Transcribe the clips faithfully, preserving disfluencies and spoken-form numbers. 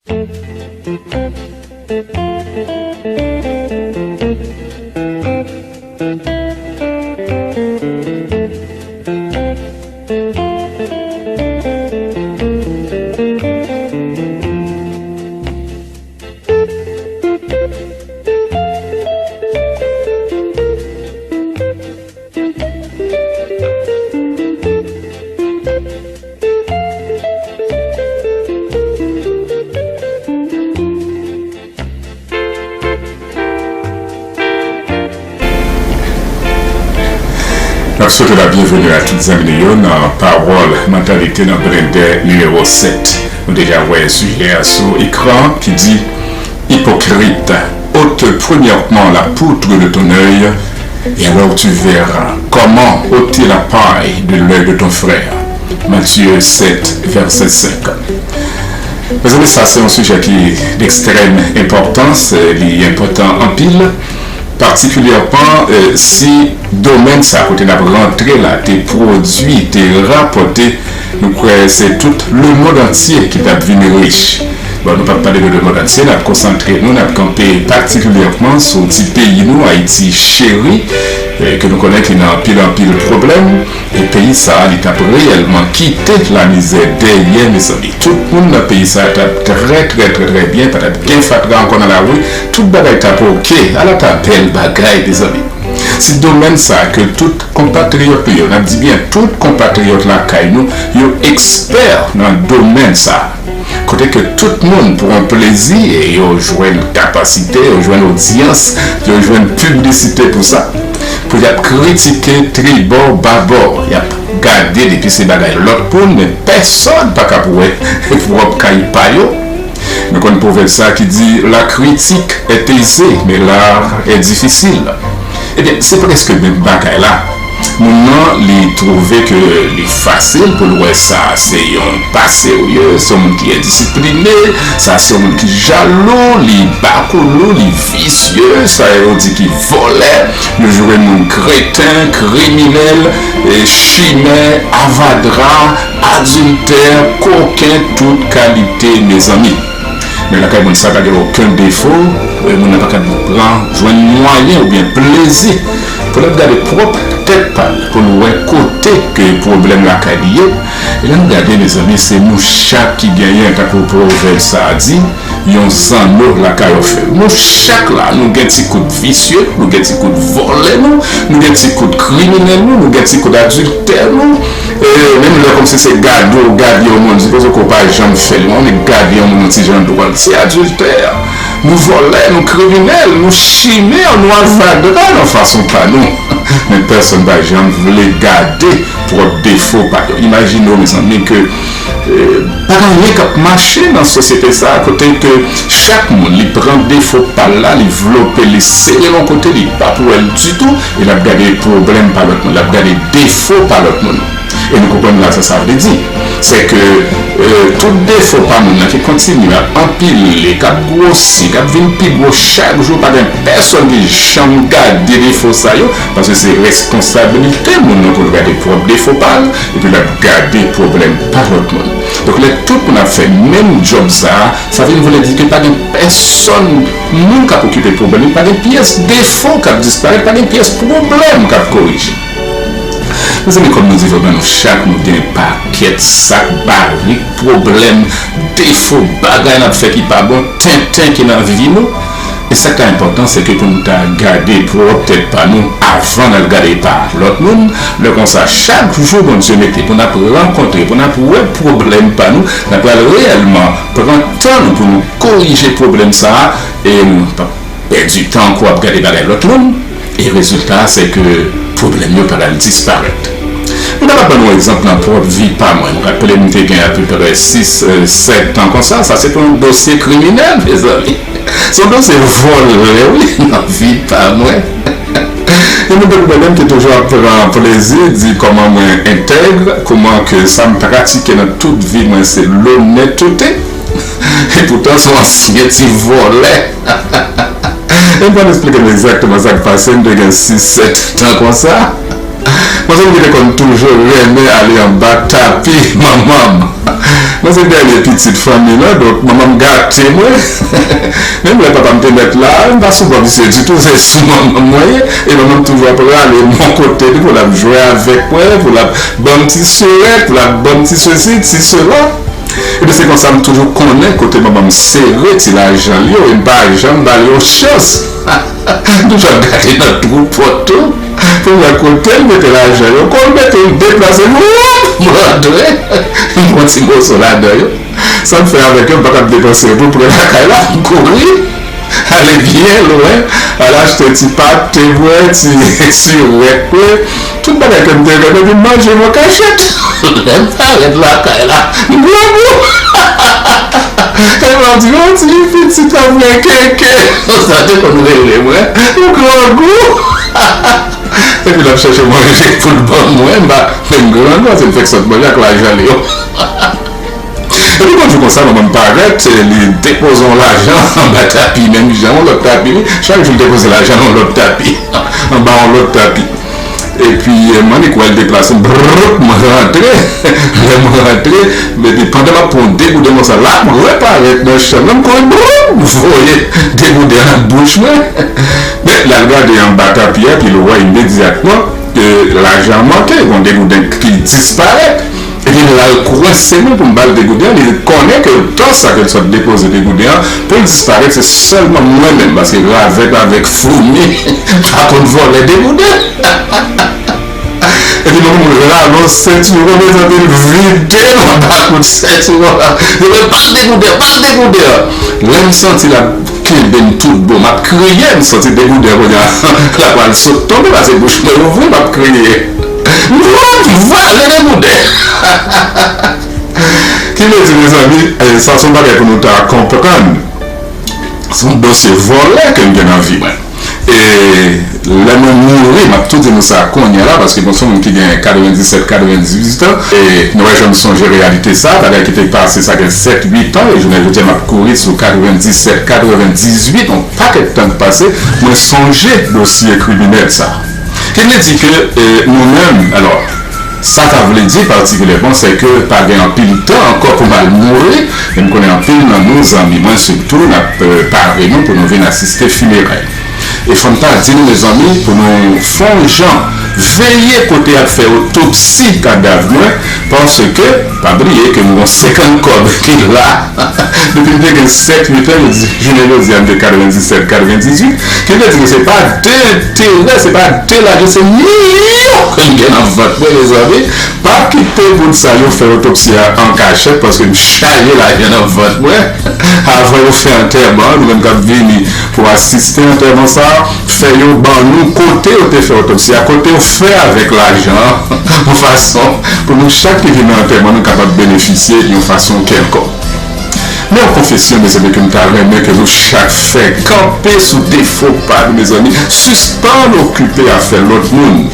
N ap swete la byenveni a tout zanmi nou yo nan Pawòl Mantalite nan blende nimewo sèt. Nou deja wè sijè a sou ekran ki di, Hypocrite, ôte premièrement la poutre de ton œil, et alors tu verras comment ôter la paille de l'œil de ton frère. Matthieu sept, verset cinq. Mezanmi, sa se yon sijè ki dekstrèm enpòtans, li enpòtan anpil, patikilyèman, eh, si domèn sa kote n ap rantre la te pwodui, te rapòte, nou kwè se tout lemonn antye ki t ap vin rich. Bon, nou p ap pale de lemonn antye, n ap konsantre nou, n ap kanpe patikilyèman sou ti peyi nou, Ayiti cheri, eh, ke nou konnen ki nan anpil, anpil pwoblèm. E peyi sa a, li t ap reyèlman kite lamizè dèyè, mezanmi. Tout moun nan peyi sa a t ap trè, trè, trè, trè byen, pa t ap gen fatra ankò nan lari, tout bagay t ap oke. Ala ta bèl bagay, mezanmi. Si domèn sa a ke tout konpatriyòt nou yo, n ap di byen tout konpatriyòt lakay nou, yo ekspè nan domèn sa a, kote ke tout moun pran plezi e yo jwenn kapasite, yo jwenn odyans, yo jwenn piblisite pou sa, pou y ap kritike tribò babò, y ap gade depi se bagay lòt moun, men pèsonn pa ka pou wè pwòp kay pa yo. Nou konn pwovèb sa ki di, La critique est aisée, mais l'art est difficile. Ebyen, se prèske menm bagay la. Moun nan, li twouve ke li fasil pou l wè sa se yon pa serye, se yon moun ki endisipline, sa se yon moun ki jalou, li bakoulou, li visye, sa yo di ki vòlè, nou jwenn moun kreten, kriminèl, e chimè, avadra, adiltè, koken, tout kalite, mezanmi. Men lakay moun sa pa gen okenn defo, e moun nan pa ka pran, jwenn mwayen oubyen plezi pou l ap gade pwòp tèt pa l, pou l wè kote ke pwoblèm lakay li ye. E lè n gade, mezanmi, se nou chak ki genyen, tankou pwovèb sa a di, yon zanno lakay òfèv. Nou chak la, nou gen ti kout visye, nou gen ti kout vòlè nou, nou gen ti kout kriminèl nou, nou gen ti kout adiltè nou. E menm lè kòmsi se gade w gade yon moun, sipoze ke w pa janm fè l, men gade yon moun yon ti jan dwòl. Se adiltè. Nou vòlè, nou kriminèl, nou chimè, nou avadra nan fason pa nou. Men pèsonn pa janm vle gade pwòp defo pa yo. Imajine w, mezanmi, ke, eh, pa gen anyen k ap mache nan sosyete sa a, kote ke chak moun, li pran defo pa l la, li vlope, li sere l yon kote, li p ap wè l ditou, e l ap gade pwoblèm pa lòt moun, l ap gade defo pa lòt moun. E nou konprann la sa sa vle di. Se ke, eh, tout defo pa moun nan ki kontinye ap anpile, k ap gwosi, k ap vin pi gwo chak jou, pa gen pèsonn ki janm gade defo sa yo, paske se responsablite moun nan pou l gade pwòp defo pa l, epi l ap gade pwoblèm pa lòt moun. Donk, lè tout moun ap fè menm djòb sa a, sa vin vle di ke pa gen pèsonn moun k ap okipe pwoblèm li, pa gen pyès defo k ap disparèt, pa gen pyès pwoblèm k ap korije. Mezanmi, kòm nou di vre, nou chak nou gen pakèt sak, barik, pwoblèm, defo, bagay n ap fè ki pa bon, tenten ki nan vi nou. E sa k ta enpòtan, se ke pou nou ta gade pwòp tèt pa nou avan n al gade pa lòt moun. Lè konsa, chak jou Bondye mete pou n ap rankontre, pou n ap wè pwoblèm pa nou, n ap pral reyèlman pran tan nou pou nou korije pwoblèm sa a, e nou p ap pèdi tan ankò ap gade bagay lòt moun, e rezilta a se ke pwoblèm yo pral disparèt. M kapab ban nou yon egzanp nan pwòp vi pa mwen. M raple m te gen apeprè sis, eh, sèt an konsa, sa se te yon dosye kriminèl, mezanmi. Se yon dosye vòlè, wi, nan vi pa mwen. E mwen, tankou mwen menm, te toujou ap pran plezi, di kòman mwen entèg, kòman ke sa m pratike nan tout vi mwen se lonètete. Epoutan, se yon ansyen ti vòlè. E m pral esplike nou egzakteman sa k pase, m te gen sis, sèt tan konsa. Manzè m ki te konn toujou renmen ale anba tapi manman m. Mwen se dènye pitit fanmi lan, donk manman m gate mwen. Menm lè papa m te mèt la, m pa sou bò misye ditou, se sou manman m mwen ye. E manman m toujou ap rale m yon kote li pou l ap jwe avèk mwen, pou l ap ban m ti sourèt, pou l ap ban m ti sesi, ti sela. Epi se konsa m toujou konnen kote manman m sere ti lajan li yo, e m pa janm ba l yon chans. M toujou ap gade nan twou pòt tou pou m wè kote l mete lajan yo. Kon l mete l deplase, woup, m rantre, m pran ti moso ladan yo. Sa m fè avèk yo, m pa t ap depanse yo tou, m pran lakay la, m kouri, ale byen lwen, al achte ti pate mwen, ti, ti rèk mwen, tout bagay ke m te renmen, epi m manje yo an kachèt. Lè m parèt lakay la, m grangou. E m ap di, yon ti pitit ap renkeke. Sa te konn rele mwen, m grangou. Epi l ap chèche manje pou l ban mwen, m pa menm grangou, se m fèk sot manje ak lajan li yo. Epi yon jou konsa, manman m parèt, li depoze yon lajan anba tapi, menm jan yon lòt tapi, wi. Chak jou l depoze lajan nan yon lòt tapi, anba yon lòt tapi. Epi, eh, m annik wè l deplase, brrr, m rantre. Lè m rantre, epi pandan m ap pran degouden konsa, l ap reparèt nan chanm nan, m kouri, brrr, m voye degouden an nan bouch mwen. Men, l al gade anba tapi a, epi l wè imedyatman ke lajan an manke, gon degouden ki disparèt. Epi l al kwense mwen pou m ba l degouden an, li konnen ke tan sa ke l sot depoze degouden an, pou l disparèt, se sèlman mwen menm, paske ravèt avèk foumi pa konn vòlè degouden. Epi manman m ralonj sentiwon, mezanmi, l vide l anba kout sentiwon la. Li di, "Ba l degouden an, ba l degouden an." Lè m santi l ap kenbe m tout bon, m ap kriye, m santi degouden an kounye a, l ap pral sot tonbe, paske bouch mwen ouvri, m ap kriye. M vale degouden. Ki vle di, mezanmi, eh, sa se yon bagay pou nou ta konprann. Se yon dosye vòlè ke m gen nan vi mwen. E lè mwen mouri, m ap tou di nou sa kounye a la, paske bon, se yon moun ki gen katrevendisèt, katrevendizuit an, e nou wè jan m sonje reyalite sa, bagay ki te pase sa gen sèt, uit an, e jounen jodi a m ap kouri sou katrevendisèt, katrevendizuit, yon pakèt tan k pase, mwen sonje dosye kriminèl sa. Ki vle di ke, e, nou menm, alò, sa ta vle di patikilyèman, se ke pa gen anpil tan ankò pou m al mouri, e m konnen anpil nan nou, zanmi mwen sitou, n ap, eh, pare nou pou nou vin asiste finerèy. E fò n ta di nou, mezanmi, pou nou fè yon jan veye kote y ap fè otopsi kadav mwen, paske, pa bliye ke m gon senkant kòb ki la. Depi m te gen sèt, uit an, yo di, jounen jodi a, m gen katrevendisèt, katrevendizuit, ki vle di ke se pa de enterè, se pa de lajan, se milyon ke m gen nan vant mwen, mezanmi. Pa kite moun sa yo fè otopsi a an kachèt, paske m chaje lajan nan vant mwen. Avan yo fè antèman an, nou menm k ap vini pou asiste antèman sa a, fè yo ban nou kote yo te fè otopsi a, kote yo fè avèk lajan an, yon fason pou nou chak ki vin nan antèman, nou kapab benefisye yon fason kèlkonk. Men yon konfesyon, mezanmi, ke m ta renmen ke nou chak fè, kanpe sou defo pa nou, mezanmi. Sispann okipe afè lòt moun.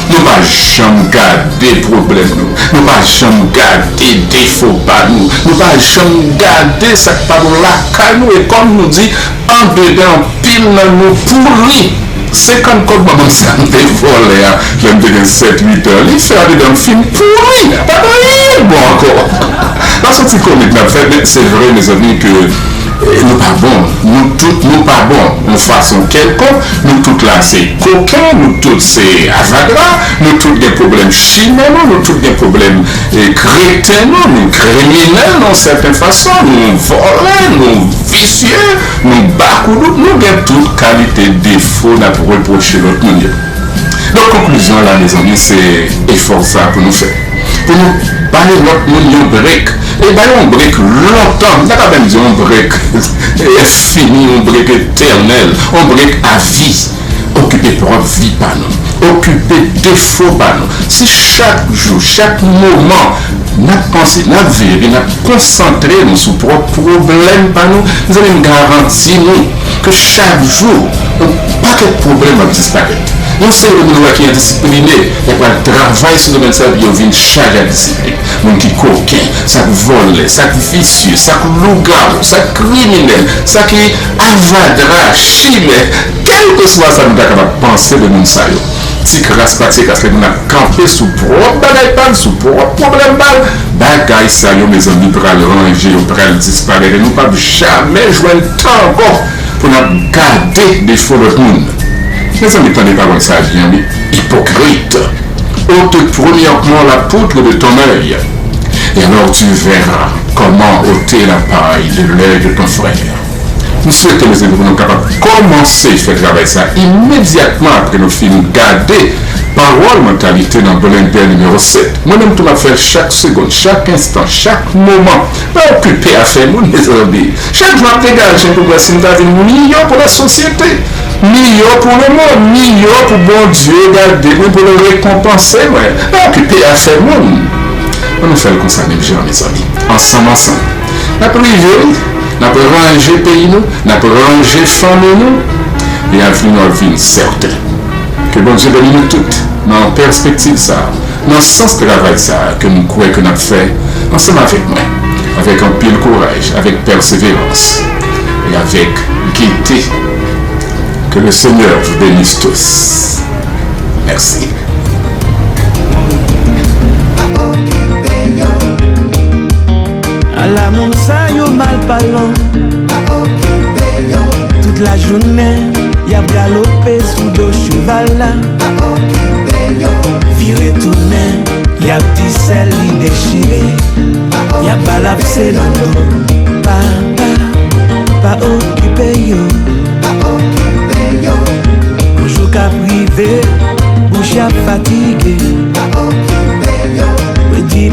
Nou pa janm gade pwoblèm nou. Nou pa janm gade defo pa nou. Nou pa janm gade sa k pa bon lakay nou. E kòm nou di, andedan anpil nan nou pouri. Senkant kòb manman sa m te vòlè a, lè m te gen sèt, uit an, li fè andedan m fin pouri. Pa gen anyen k bon ankò. Nan soti komik n ap fè, men se vre, mezanmi, ke, eh, nou pa bon. Nou tout, nou pa bon. Yon fason kèlkonk, nou tout la se koken, nou tout se avadra, nou tout gen pwoblèm chimè nou, nou tout gen pwoblèm, eh, kreten nou, nou kriminèl nan yon sèten fason, nou vòlè, nou visye, nou bakoudou, nou gen tout kalite defo n ap repwoche lòt moun yo. Donk, konklizyon an la, mezanmi, se efò sa pou nou fè. Pou nou bay lòt moun yon brek. E bay yon brek lontan. M ta ka menm di yon brek enfini, yon brek etènèl, yon brek avi. Okipe pwòp vi pa nou. Okipe defo pa nou. Si chak jou, chak moman, n ap panse, n ap veye, epi n ap konsantre nou sou pwòp pwoblèm pa nou, mezanmi, m garanti nou ke chak jou, yon pakèt pwoblèm ap disparèt. Yon seri de moun ou wè ki endisipline, y ap pral travay sou domèn sa, epi yo vin chaje ak disiplin. Moun ki koken, sa k vòlè, sa k visye, sa k lougawou, sa k kriminèl, sa ki avadra, chimè, kèlkeswa sa nou ta kapab panse de moun sa yo. Ti kras pa ti kras, lè moun ap kanpe sou pwòp bagay pa l, sou pwòp pwoblèm pa l, bagay sa yo, mezanmi, pral ranje, yo pral disparèt, e nou p ap jamè jwenn tan ankò pou n ap gade defo lòt moun. Mezanmi, tande pawòl sa byen, wi. Hypocrite, ôte premièrement la poudre de ton œil, et alors tu verras comment ôter la paille de l'œil de ton frère. M swete, mezanmi, pou nou kapab kòmanse fè travay sa imedyatman apre nou fin gade pawòl mantalite nan blendè nimewo sèt. Mwen menm tou, m ap fè l chak segonn, chak enstan, chak moman. Pa okipe afè moun, mezanmi. Chak jou m ap degaje pou m wè si m ka vin miyò pou lasosyete, miyò pou lemonn, miyò pou Bondye gade mwen, pou l rekonpanse mwen. Pa okipe afè moun. Ann nou fè l konsa menm jan, mezanmi. Ansanm, ansanm. N ap rive, wi. N ap ranje peyi nou, n ap ranje fanmi nou, e avni nou ap vin sèten. Ke Bondye beni nou tout nan pèspektiv sa a, nan sans travay sa a ke m kwè ke n ap fè ansanm avèk mwen, avèk anpil kouraj, avèk pèseverans, e avèk gete. Que le Seigneur vous bénisse tous. Merci. Ala moun sa yo malpalan. Tout lajounen, y ap galope sou do cheval la. Vire tounen, y ap di sèl li dechire. Y ap ba l ap se nan do. Pa, pa, pa okipe yo. Yon jou k ap rive, bouch ap fatige. Redi